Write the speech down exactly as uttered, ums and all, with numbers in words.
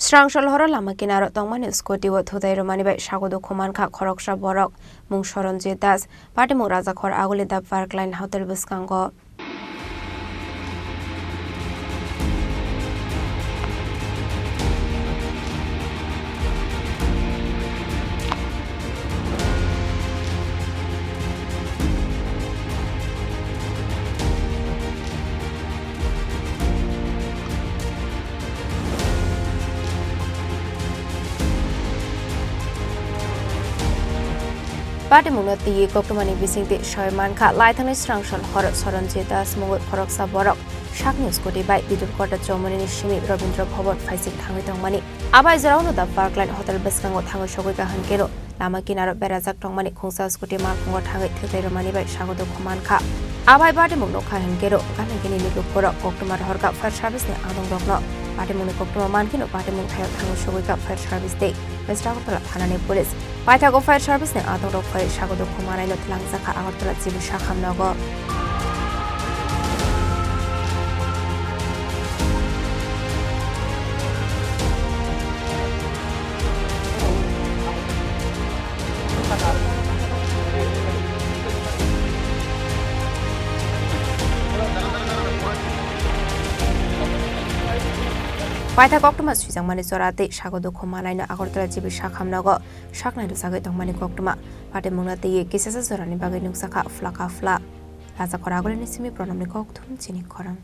Srangsalhoro lama kinaro tongmani scooty o thutai rwmani bai sago dukhu mankha khoroksa borok, mung Soronjit Das, patimung Rajakhor aguli The Parkline Hotel bwskango. Patimungno twiwi koktwmani bisingtwi soi mankha, laithangni srangsalhoro Soronjit Das mungwi khoroksa borok sakni scooty bai Bidurkota Chowmuni ni simi Rabindra Bhavan phaising thangwi tongmani. Abai jorao no The Parkline Hotel bwskango thangwi sogwi kaham keno lama kinaro berajak tongmani khungsa scooty malkhungo thangwi thutai rwmani bai sago dukhu mankha. Abai patimung nokha hinkhe ro gana gini ni lukurok koktwma rohorkha fire service ni adong rokno. Patimung ni koktwma mankhe no patimung thaio thangwi sogwi kha fire service tei West Agartala thana ni police. Paithago fire service ni adong rok phai sago dukhu manai no twlangjakha Agartala G B Sakham nogo. Paithak koktwma swijangmani jora tei sago dukhu manaino Agartala G B Sakham nogo saknai rwchagwi tongmani koktwma. Patimungno twiwi kisasa jorani bagwi nukjakha phlaka phla. Rajakhor agulini simi Pranamni kokthum chini khorang.